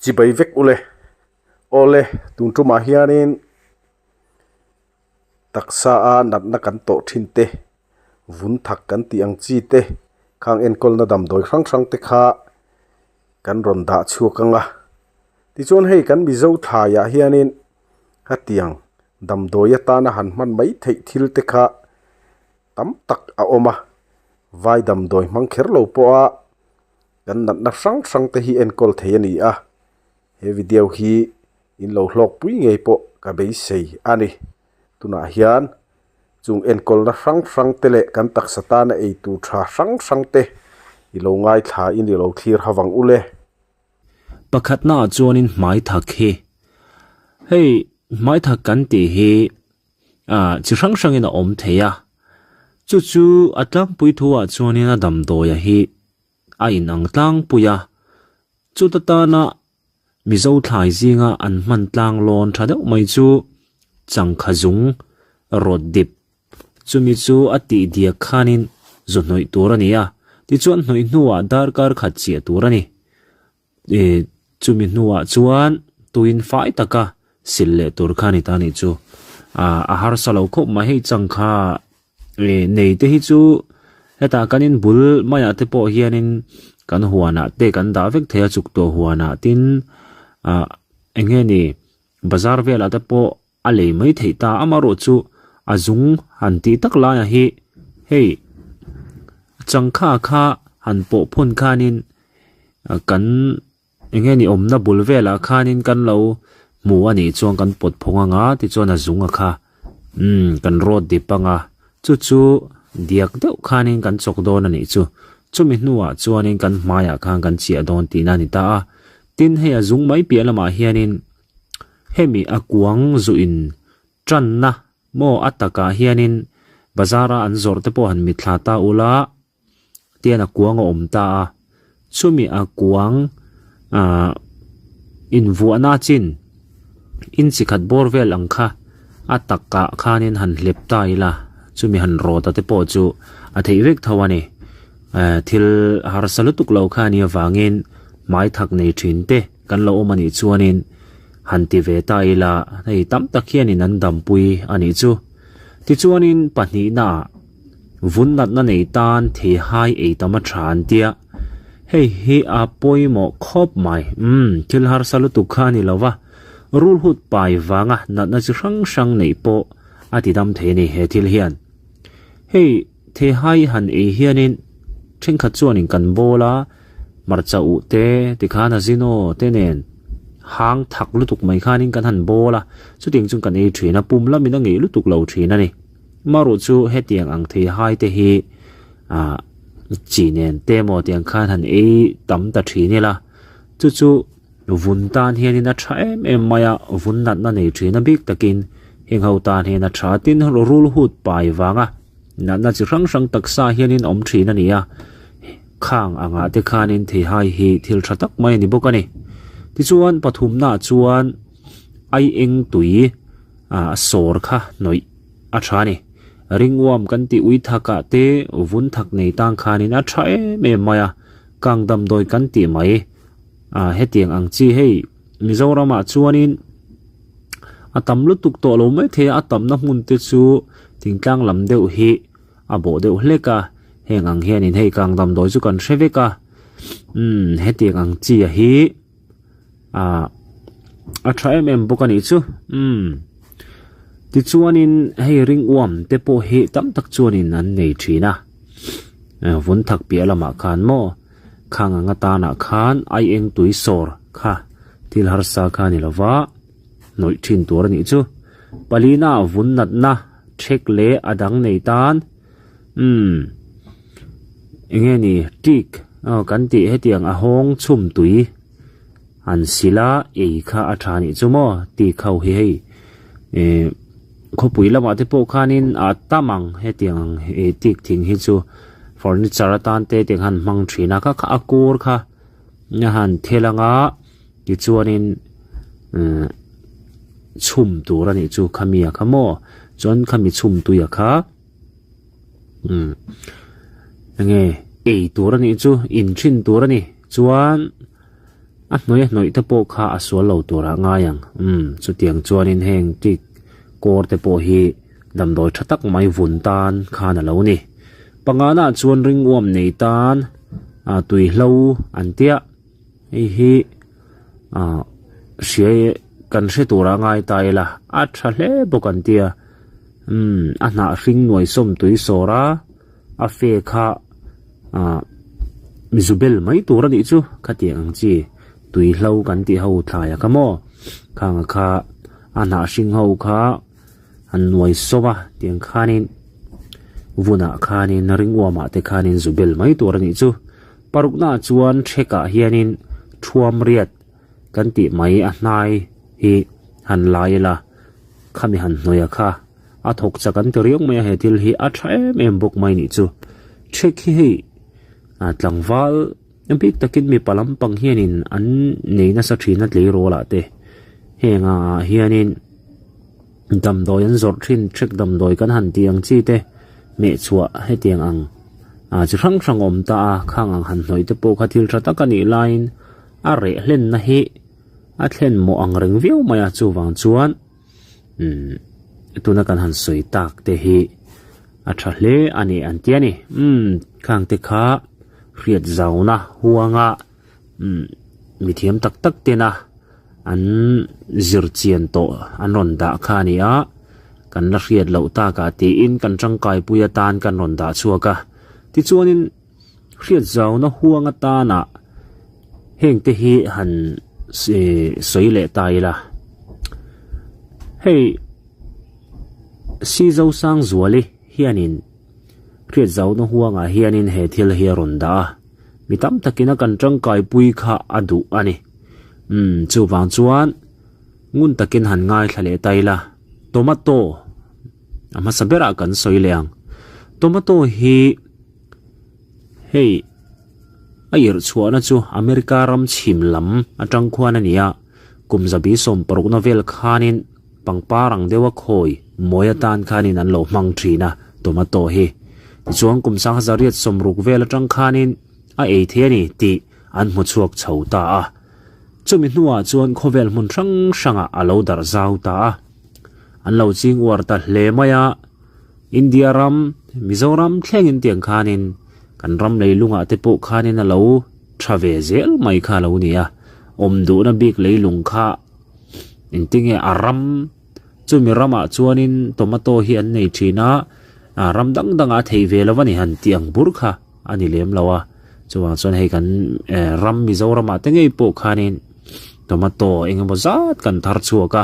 Chibai vek ule. Awle, tun tumah hianin taksa a natna kan tawh thin te, vun thak kan tih ang chi te, khang enkawlna damdawi hrang hrang te kha kan rawn dah chhuak ang a. Tichuan hei kan Mizo thlaiah hianin hetiang damdawi atana han hman mai theih thil te kha tam tak a awm a, vai damdawi hmang kher lo pawha kan natna hrang hrang te hi enkawl thei a ni a, he video hi in lo hlawk pui ngei pawh ka beisei a ni. Tunah hian chung enkawlna hrang hrang te leh kan taksa tana ei tur tha hrang hrang te i lo ngaithla in i lo thlir ha vang ule. Pakhatna ah chuanin hmai thak hi hei hmai thak kan tih hi ah chi hrang hrangin a awm thei a chu chu a tlangpui thu ah chuanin a damdawi a hi a inang tlangpui a chuta tana Mizo thlai zinga an hman tlang lawn tha deuh mai chu changkha zung rawt dip Chumi chu a tih diak khanin zu hnawih tur a ni a, tichuan hnawih hnuah darkar khat chiah tur a ni. Ih, chumi hnuah chuan tuin fai taka sil leh tur kha a ni ta a nih chu. Ah, a harsa lo khawp mai hei chang kha ih nei te hi chu hetah kan in bul maiah te pawh hianin kan huanah te kan dah vek thei a chuk tawh huanah tin ah eng nge ni bazar velah te pawh a lei mai theih ta amaherawh chu a zung han tih tak laiah hi hei changkha kha han pawh phawn khanin kan eng nge ni awmna bul velah khanin kan lo hmu a nih chuan kan pawt phawng anga tichuan a zung a kha umm kan rawt dip anga chu chu diak deuh khanin kan chawk dawn a nih chu chumi hnuah chuanin kan hmaiah khan kan chiah dawn tihna a ni ta a tin hei a zung mai piah lamah hianin. Hemi a kuang zu in tanna maw a takah hianin bazar a an zawrh te pawh han mitthla ta ula tian a kuang a awm ta a, chumi a kuang ah invuahna chin inchi khat bawr vel ang kha a takah khanin han hlep ta ila chumi han rawt a te pawh chu a theih vek tho a ni. Eh thil harsa lutuk lo kha a nih avangin hmai thak nei thin te. Kan lo awm a nih chuanin han ti ve ta ila hei tam tak hianin an dampui a nih chu. Tichuanin pahnihnaah vun natna nei tan theihai ei tam a tha an tia. Hei hi a pawimawh khawp mai. Umm thil harsa lutuk kha a ni lo va, rulhut pai vanga natna chi hrang hrang neih pawh a ti dam thei a ni he thil hian. Hei theihai han ei hianin thenkhat chuanin kan bawl a. Hmarcha uh te tikhan a zino te nen hang thak lutuk mai khanin kan han bawl a, chutiang chuan kan ei thin a, pum lamin a ngeih lutuk lo thin a ni. Maruh chu hetiang ang thei hai te hi ah chi nen te maw tiang khan han ei tam ta thin ila, chu chu vun tan hianin a tha em em mai a, vun natna nei thin a bik takin heng ho tan hian a tha tin rul hut pai vanga natna chi hrang hrang taksa hianin awm thin a ni a. Khang angah te khanin theihai hi thil tha tak mai a ni bawk a ni. Tichuan pathumnaah chuan ai eng tui ah sawr kha hnawih a tha a ni. Ringuam kan tih ui thakah te vun thak nei tang khanin a tha em em mai a, kang damdawi kan tih mai ah hetiang ang chi hei Mizoramah chuanin a tam lutuk tawh lo mai thei a, a tamna hmun te chu thingtlang lam deuh hi a bawh deuh hlek a heng ang hianin hei kang damdawi chu kan hre vek a umm hetiang ang chi a hi ah a tha em em bawk a nih chu umm tichuanin hei ring uam te pawh hi tam tak chuanin an nei thin a vun thak piah lamah khan maw khang ang atanah khan ai eng tui sawr kha thil harsa kha a ni lova hnawih thin tur a nih chu palina vun natna. Thek leh a dang nei tan umm eng nge ni tik aw kan tih hetiang a hawng chhum tui an sil a ei kha a tha nih chu maw tik ho hi hei ih khawpui lamah te pawh khanin a tam ang hetiang ang ih tik thing hi chu furniture atan te tiang han hmang thin a kha kha a kur kha a han thel anga tichuanin umm. Chhum tur a nih chu khami a kha maw chuan khami chhum tui a kha umm enge ei tur a nih chu in thin tur a ni chuan. A hnawih a hnawih te pawh kha a sual lo turah ngai ang. Umm, chutiang chuanin heng teak kawr te pawh hi damdawi tha tak mai vun tan khan a lo ni. Pangana chuan ringuam nei tan ah tuihlo an tia. Hei hi ah hria kan hre turah ngai ta ila a tha hle bawk an tia. Umm, a hnah hring nuai sawm tui sawr a. A fe kha ah mizubel mai tur a nih chu khatiang ang chi tuihlo kan tih ho thlai a kha maw khang a kha a hnah hring ho kha an nuai sawm a tiang khanin vunah khanin ringuamah te khanin zubel mai tur a nih chu paruknaah chuan thekah hianin thuam riat kan tih mai a hnai hi han lai ila khami han hnawih a kha. A thawk chak an ti riau mai a, he thil hi a tha em em bawk mai nih chu. Check hi hei ah tlangval bik takin mipa lampang hianin an nei nasa thin a tleirawl ah te heng ah hianin damdawi an zawrh thin check damdawi kan han tih ang chi te hmehchhuah hetiang ang ah chi hrang hrang a awm ta a, khang ang han hnawih te pawh kha thil tha tak a nih laiin a reh hlenna hi a thlen mawh ang reng viau mai a, chuvang chuan. Umm tuna kan han sawi tak te hi a tha hle a ni an ti a ni. Umm khang te kha hriat zauna huanga umm mithiam tak tak tena an zir chian tawh an rawn dah kha a ni a, kan la hriat loh takah tiin kan tangkai pui atan kan rawn dah chhuak a. Tichuanin hriat zauna huang atana heng te hi han sawi leh ta ila hei Sizosangzuali hianin hriat zauna huangah hianin he thil hi a rawn dah a mi tam takin a kan tangkai pui kha a duh a ni umm chuvang chuan ngun takin han ngaithla leh ta ila tomato a hmasa berah kan sawi leh ang tomato hi. Hei a irh chhuahna chu America ram chhim lam atang khuan a ni a, kum zabi sawmparukna vel khanin pangpar ang deuha khawi mawi atan khanin an lo hmang thin a tomato hi. Tichuan kum sangha zariat sawmruk vel atang khanin a ei thei a ni tih an hmu chhuak chho ta a. Chumi hnuah chuan khawvel hmun hrang hrangah a lo darh zau ta a, an lo ching uar ta hle mai a. India ram, Mizoram thlengin tiang khanin kan ram leilungah te pawh khanin a lo tha ve zel mai kha a lo ni a, awm duhna bik leilung kha engtinge a ram chumi ramah chuanin tomato hi an nei thin a, ram dang dangah a theih ve lo a ni han tih ang bur kha a ni lem lo a, chuvang chuan hei kan ram Mizoramah te ngei pawh khanin tomato eng emaw zat kan thar chhuak a.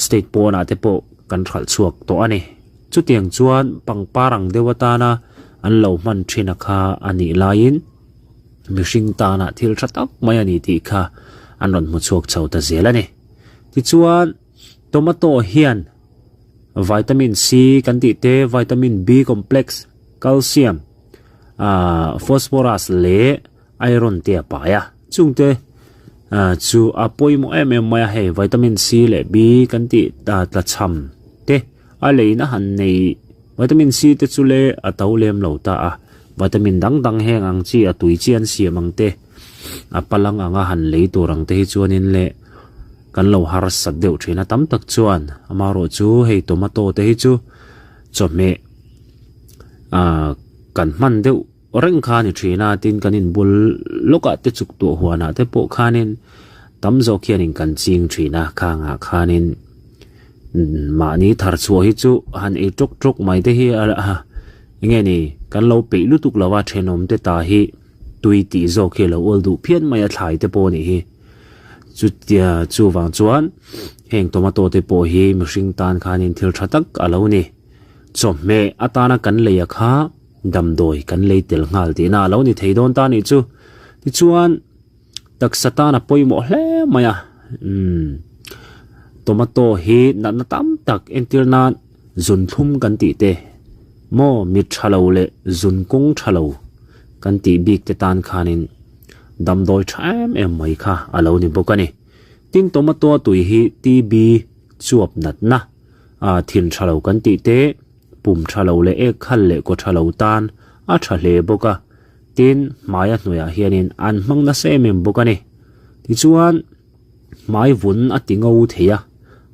State pawnah te pawh kan hralh chhuak tawh a ni. Chutiang chuan pangpar ang deuh atana an lo hman thin a kha a nih laiin mihring tana thil tha tak mai a ni tih kha an rawn hmu chhuak chho ta zel a ni. Tichuan tomato hian vitamin C kan tih te, vitamin B complex, calcium, ah phosphorus leh Iron te a pai a, chungte chu a pawimawh em em mai a, hei vitamin C leh B kan tih tla chham te a leina han nei vitamin C te chu le a to lem lo ta a, vitamin dang dang heng ang chi a tui chi an siam ang te a palang anga han lei tur ang te hi chuanin le kan lo harsat deuh thin a tam tak chuan amaherawh chu hei tomato te hi chu chawhmeh ah kan hman deuh. Reng kha a ni thin a, tin kan inbul lawkah te chuk tuah huanah te pawh khanin tam zawk hianin kan ching thin a, khangah khanin mahni thar chhuah hi chu han ei tawk tawk mai te hi a enge ni kan lo peih lutuk lo a, thenawm te ta hi tui tih zawk hi a lo awl duh phian mai a thlai te pawh a nih hi. Chutia chuvang chuan heng tomato te pawh hi mihring tan khanin thil tha tak a lo ni. Chawhmeh atana kan lei a kha. Damdawi kan lei tel nghal tihna a lo ni thei dawn ta nih chu. Tichuan taksa tan a pawimawh hle mai a, umm tomato hi natna tam tak entir nan zun thlum kan tih te maw mit tha lo leh zun kawng tha lo kan tih bik te tan khanin damdawi tha em em mai kha a lo ni bawk a ni. Tin tomato a tui hi TB chuap natna ah thin tha lo kan tih te. Pum tha lo leh ek khal leh kaw tha lo tan a tha hle bawk a, tin hmaia hnuaiah hianin an hmang nasa em em bawk a ni. Tichuan hmai vun a ti ngo thei a,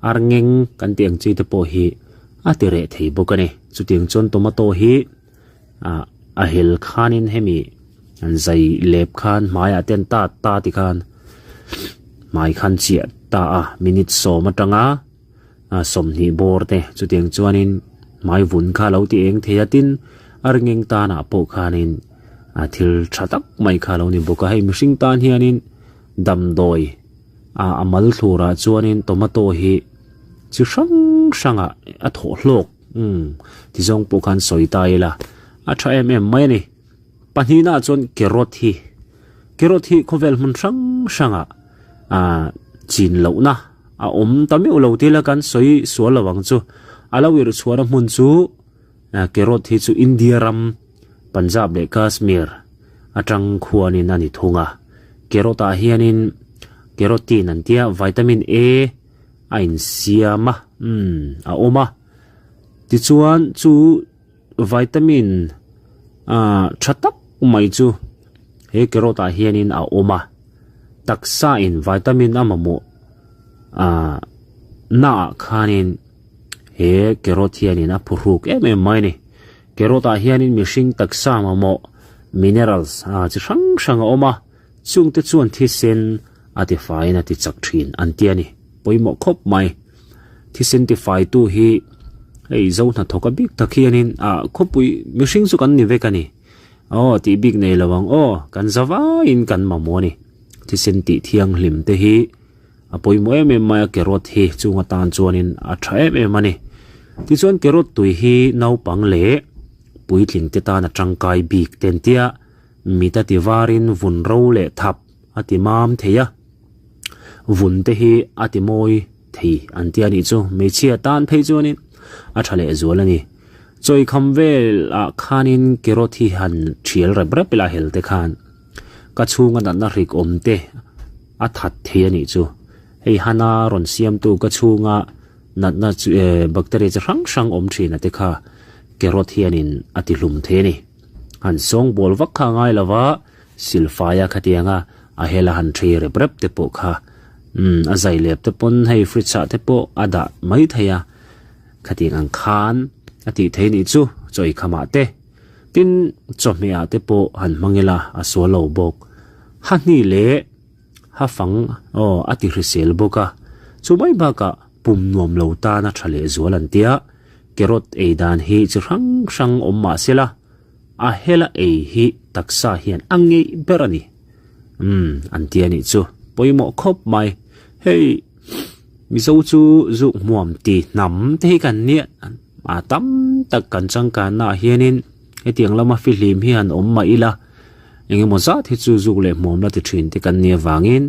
ar ngeng kan tih ang chi te pawh hi a ti reh thei bawk a ni. Chutiang chuan tomato hi ah a hel khanin hemi an zai lep khan hmaiah te an tat ta ti khan hmai khan chiah ta a minute sawm atanga 20 bawr te chutiang chuanin hmai vun kha lo ti eng thei a tin a ringeng tanah pawh khanin a thil tha tak mai kha lo ni bawk a hei mihring tan hianin damdawi ah a mal thlurah chuanin tomato hi chi hrang hrangah a thawh hlawk umm ti zawng pawh khan sawi ta ila a tha em em mai a ni pahnihna ah chuan carrot hi carrot hi khawvel hmun hrang hrangah ah chin lohna a awm ta meuh lo tila kan sawi sual lo ang chu a lo irh chhuahna hmun chu carrot hi chu India ram Punjab leh Kashmir atang khuanin a ni thung a carrot ah hianin carotene an tia vitamin A a insiam a umm a awm a tichuan chu vitamin ah tha tak mai chu he carrot ah hianin a awm a taksa in vitamin a mamawh ah naah khanin he carrot hianin a phuhruk em em mai a ni carrot ah hianin mihring taksa mamawh minerals ah chi hrang hrang a awm a chungte chuan thisen a tifaiin a ti chak thin an ti a ni pawimawh khawp mai thisen tifaitu hi hei zo hnathawk a bik tak hianin ah khawpui mihring chu kan ni vek a ni aw tih bik nei lo ang aw kan za vaiin kan mamawh a ni thisen tih thianghlim te hi a pawimawh em em mai a carrot hi chung atan chuanin a tha em em a ni tichuan carrot tui hi naupang leh puitling te tan a tangkai bik te an tia mit a ti varin vun ro leh thap a ti mam thei a vun te hi a ti mawi thei an tia nih chu hmeichhia tan phei chuanin a tha leh zual a ni chawikham vel ah khanin carrot hi han thial rep rep ila hel te khan ka chhunga natna hrik awm te a that thei a nih chu hei hana rawn siamtu ka chhunga natna chu eh bacteria chi hrang hrang awm thin a te kha carrot hianin a ti hlum thei a ni han sawngbawl vak kha a ngai lo va. Silfaia khatianga a hela han ṭhei rep rep te pawh kha umm a zai lep te pawn hei fridge ah te pawh a dah mai thei a khatiang ang khan a tih theih nih chu chaw eikham ah te tin chawhmeh ah te pawh han hmang ila a sual lo bawk ha hni leh ha fang aw a ti hrisel bawk a chu mai bakah pum nuam lo tan a ṭha leh zual an tia carrot ei dan hi chi hrang hrang awm mah sela. A hela ei hi taksa hian a ngeih ber a ni. Umm, an ti a nih chu. Pawimawh khawp mai. Hei, Mizo chu zuk hmuam ti hnam te hi kan nia. A tam tak kan changkanna ah hianin hetiang lama fihlim hi han awm mah ila, engemaw zat hi chu zuk leh hmuam la ti thin te kan nia vangin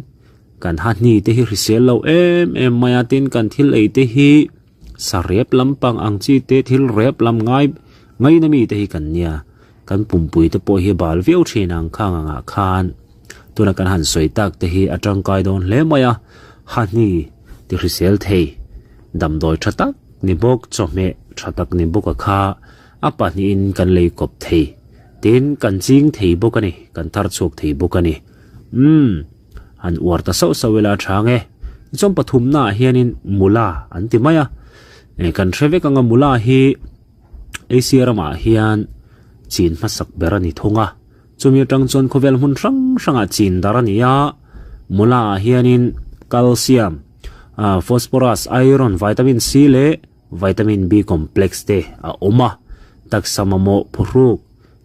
kan hahni te hi hrisel lo em em mai a, tin kan thil ei te hi Sa rep lampang ang chi te thil rep lam ngai ngaina mi te hi kan nia. Kan pumpui te pawh hi a bal viau thin ang khang angah khan tuna kan han sawi tak te hi a tangkai dawn hle mai a. Hahni ti hrisel thei damdawi tha tak ni bawk chawhmeh tha tak ni bawk a kha a pahnihin kan lei kawp thei tin kan ching thei bawk a ni kan thar chhuak thei bawk a ni. Umm. Han uar ta sauh sauh ila a tha ang e. Tichuan pathumnaah hianin mula an ti mai a. Eh kan hre vek anga mula hi Asia ramah hian chin hmasak ber a ni thung a. Chumi atang chuan khawvel hmun hrang hrangah chin dar a ni a. Mula ah hianin calcium, ah phosphorus, iron, vitamin C leh vitamin B complex te a awm a. Taksa mamawh phuhruk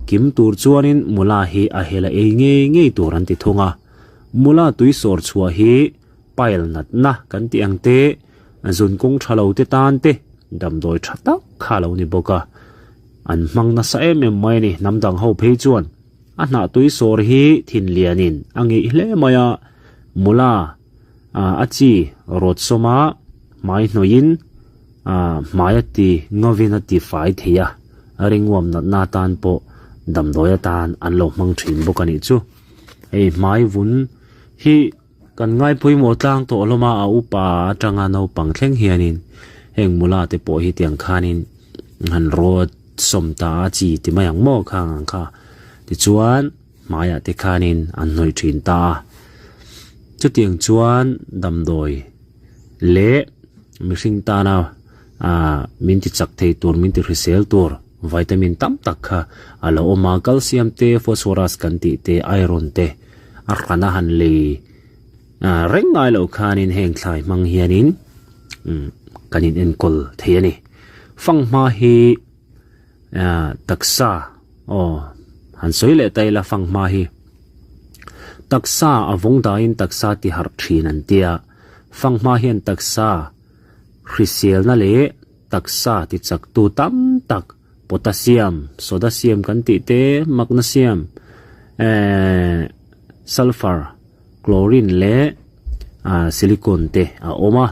Kim tur chuanin mula hi a hel a ei ngei ngei tur an ti thung a. Mula tui sawr chhuah hi pile natna kan tih ang te, zun kawng tha lo te tan te damdawi tha tak kha a lo ni bawk a. An hmang nasa em em mai a ni. Hnam dang ho phei chuan a hnah tui sawr hi thin lianin a ngeih hle mai a. Mula a chi rawt sawma hmai hnawihin Ah, hmai a ti ngawin a ti fai thei a, a ringuam natna atan pawh damdawi atan an lo hmang thin bawk a nih chu. Hei hmai vun hi kan ngai pawimawh tlang tawh hlawm a, a upa atanga naupang thleng hianin heng mula te pawh hi tiang khanin han rawt sawm ta a chi ti mai ang maw khang ang kha. Tichuan hmaiah te khanin an hnawih thin ta a. Chutiang chuan damdawi leh mihring tana ah min ti chak thei tur min ti hrisel tur vitamin tam tak kha a lo awm a, calcium te phosphorus kan tih te iron te a hran a han lei ah reng ngai loh khanin heng thlai hmang hianin umm kan in enkawl thei a ni. Fanghma hi ah taksa aw han sawi leh ta ila fanghma hi taksa a vawng dahin taksa ti harh thin an tia fanghma hian taksa hriselna leh taksa ti chak tu tam tak potassium sodasium kan tih te magnesium ehh sulphur chlorine leh ah silicon te a awm a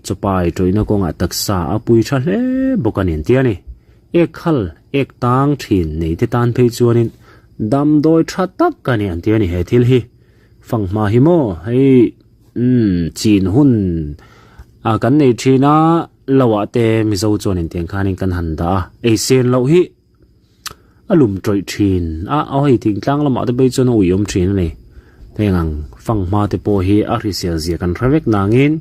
chawpai tawihna kawngah taksa a pui tha hle bawk a ni an tia ni ek khal ek tang thin nei te tan phei chuanin damdawi tha tak a ni an tia ni he thil hi fanghma hi maw hei umm chin hun ah kan nei thin a lo ah te mizo chuan intiang khanin kan han dah a ei sen loh hi. A lum tawih thin a aw hei thingtlang lamah te phei chuan a ui awm thin a ni heng ang fanghma te pawh hi a hrisel zia kan hre vek nangin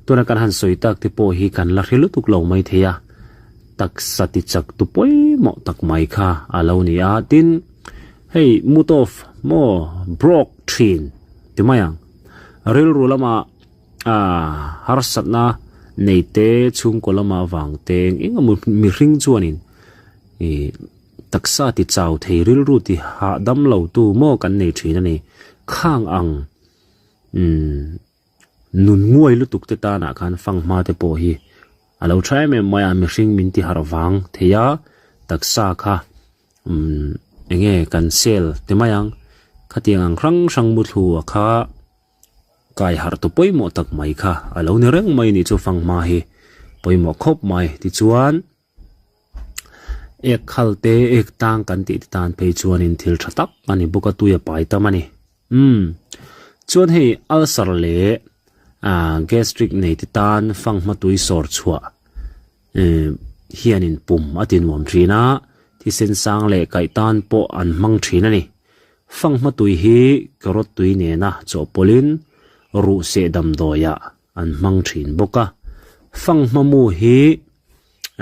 tuna kan han sawi tak te pawh hi kan la hre lutuk lo mai thei a taksa ti chak tu pawimawh tak mai kha a lo ni a tin hei mut off maw broke thin ti mai ang rilru lamah ah harsatna nei te chhungkaw lamah vang te eng eng emaw mihring chuanin ih taksa ti chau thei rilru ti hahdam lo tu maw kan nei thin a ni khang ang umm nun nguai lutuk te tanah khan fanghma te pawh hi a lo tha em em mai a mihring min ti harh vang thei a taksa kha umm eng nge kan sel ti mai ang khatiang ang hrang hrang muthlu a kha. Kai harh tu pawimawh tak mai kha a lo ni reng mai nih chu fanghma hi pawimawh khawp mai tichuan ek khal te ek tang kan tih te tan phei chuanin thil tha tak a ni bawk a tui a pai tam a ni umm chuan hei ulcer leh ah gastric nei te tan fanghma tui sawr chhuah eh hianin pum a ti nuam thin a thisen sang leh kaih tan pawh an hmang thin a ni. Fanghma tui hi carrot tui nena chawhpawlhin ruh seh damdawiah an hmang thin bawk a. Fanghma mu hi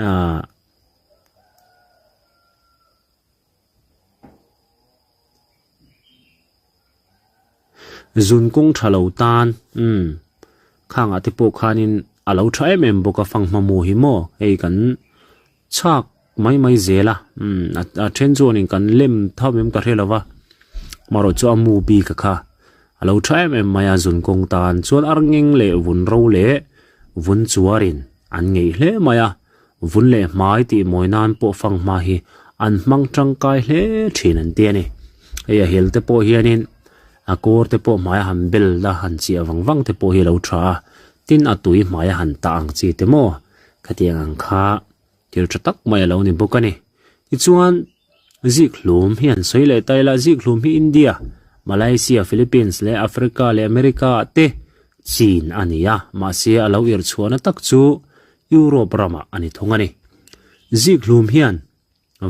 ah zun kawng tha lo tan umm khangah te pawh khanin a lo tha em em bawk a fanghma mu hi maw hei kan Chhak mai mai zel a umm a then chuanin kan lem thauh em ka hre lo va marawh chu a mu bik a kha a lo tha em em mai a zun kawng tan chuan ar ngeng leh vun ro leh vun chuarin an ngeih hle mai a vun leh hmai tih mawi nan pawh fanghma hi an hmang tangkai hle thin an ti a ni hei a hel te pawh hianin a kawr te pawh hmaia han bel a han chiah vang vang te pawh hi a lo tha a tin a tui hmaia han tah ang chi te maw. Khatiang ang kha thil tha tak mai a lo ni bawk a ni. Tichuan, Zikhlum hi an sawi leh ta ila, Zikhlum hi India, Malaysia, Philippines leh Africa leh America ah te chin a ni a, mahse a lo irh chhuahna tak chu Europe ramah a ni thung a ni. Zikhlum hian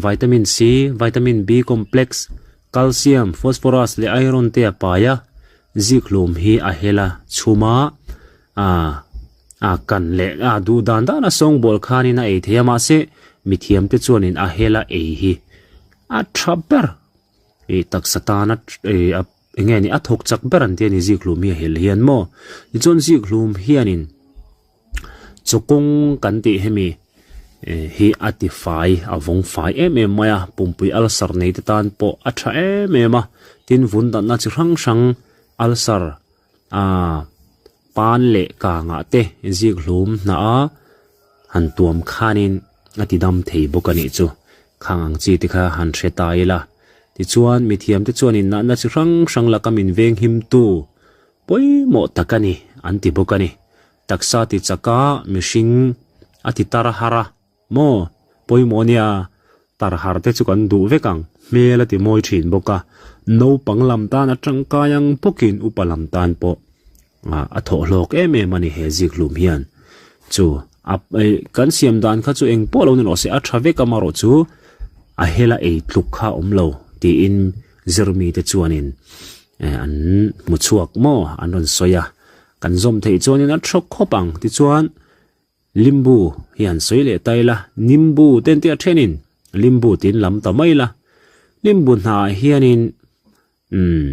Vitamin C, Vitamin B complex, Calcium, Phosphorus leh Iron te a pai a, zikhlum hi a hel a, chhum a, a kan leh a duh dan dan a sawngbawl khanin a ei thei a, mahse mithiam te chuanin a hel a ei hi a tha ber ih taksa tana ih a eng nge ni a thawk chak ber an ti a ni zikhlum hi a hel hian maw tichuan zikhlum hianin. Chawkawng kan tih hemi hi a ti fai a vawng fai em em mai a pumpui ulcer nei te tan pawh a tha em em a tin vun danna chi hrang hrang ulcer ah pan leh kangah te zik hlum hnah a han tuam khanin a ti dam thei bawk a nih chu khang ang chi te kha han hre ta ila tichuan mithiam te chuanin natna chi hrang hrang laka min veng him tu. Pawimawh tak a ni, an ti bawk a ni. Taksa ti chak a, mihring a ti tar har a, maw? Pawimawh nia, tar har te chu kan duh vek ang, hmel a ti mawi thin bawk a. Naupang lam tan a tangkai ang bawkin upa lam tan pawh a thawh hlawk em em a ni he zikhlum hian. Chu a kan siam dan kha chu eng pawh lo ni rawh se, a tha vek amarawh chu a hela ei tluk kha a awm lo tiin zirmite chuanin. An hmu chhuak maw an rawn sawi a, kan zawm theih chuanin a tha khawp ang. Tichuan limbu hi han sawi leh ta ila, nimbu te an tih a thenin limbu tiin lam ta mai ila. Limbu hnah hianin umm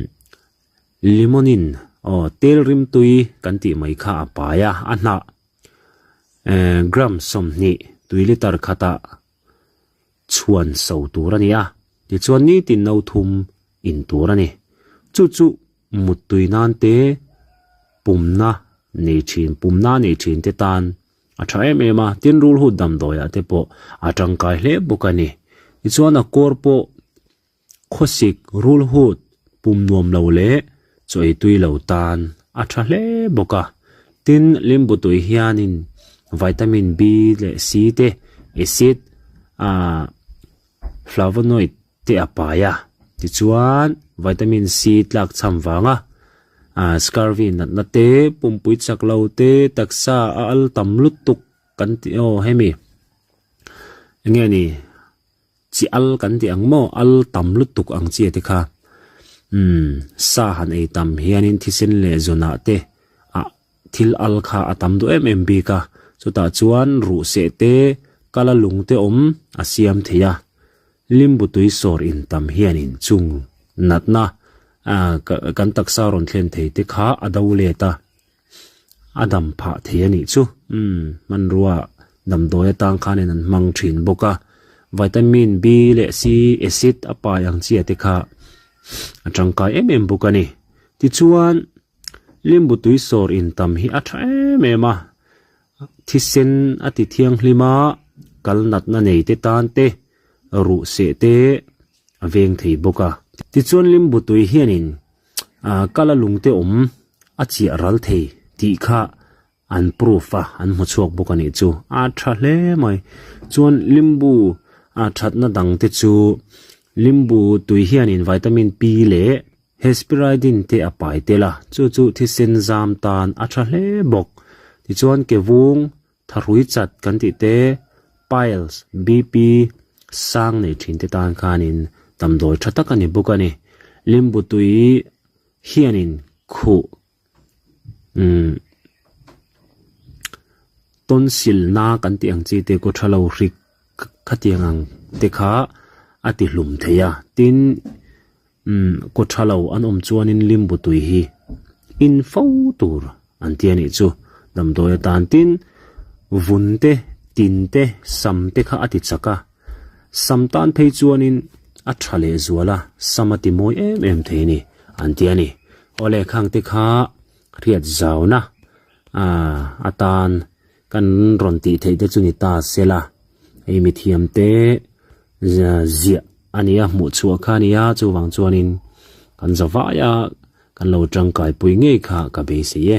limonin aw tel rimtui kan tih mai kha a pai a, a hnah gram 20 tui litre khatah chhuan so tur a ni a, tichuan nitin no thum in tur a ni. Chu chu muttui nan te pumna nei thin, pumna nei thin te tan a tha em em a, tin rulhut damdawiah te pawh a tangkai hle bawk a ni. Tichuan a kawr pawh Khawsik rulhut pum nuam lo leh chaw ei tui lo tan a tha hle bawk a. Tin, limbu tui hianin vitamin B leh C te, acid, ah flavonoid te a pai a. Tichuan, vitamin C tlak cham vanga ah scurvy natna te, pumpui chak lo te, taksa a al tam lutuk kan tih aw hemi eng nge ni? Chi al kan tih ang maw? Al tam lutuk ang chi te kha. Umm, sa han ei tam hianin thisen leh zawnah te ah thil al kha a tam duh em em bik a. Chutah chuan ruh seh te, kala lung te awm a siam thei a. Limbu tui sawr in tam hianin chung natna kan taksa rawn thlen thei te kha a do let a. A dam phah thei a nih chu. Umm, hmanrua damdawi atang khanin an hmang thin bawk a. Vitamin B leh C acid a pai ang chi te kha a tangkai em em bawk a ni. Tichuan, limbu tui sawr in tam hi a tha em em a. Thisen a ti thianghlim a, kal natna nei te tan te, ruh seh te a veng thei bawk a. Tichuan limbu tui hianin ah kala lungte awm a chiah ral thei tih kha an proof a, an hmu chhuak bawk a nih chu. A tha hle mai. Chuan limbu ah thatna dang te chu limbu tui hianin vitamin P leh hesperidin te a pai tel a, chu chu thisen zam tan a tha hle bawk. Tichuan ke vung Thahrui chat kan tih te, piles, BP, sang nei thin te tan khanin damdawi tha tak a ni bawk a ni. Limbu tui hianin khuh umm tonsil na kan tih ang chi te kaw tha lo hrik khatiang ang te kha a ti hlum thei a, tin Umm, kaw tha lo an awm chuanin limbu tui hi in fo tur an ti a nih chu. Damdawi atan tin vun te, tin te, sam te kha a ti chak a. Sam tan phei chuanin a tha leh zual a, sam a ti mawi em em thei a ni an ti a ni. Awle khang te kha hriat zauna atan Kan rawn tih theih te chu ni ta se la, hei mithiam te ziah a nia, hmuh chhuah kha a nia, chuvang chuanin kan za vaia kan lo tangkai pui ngei kha ka beisei e.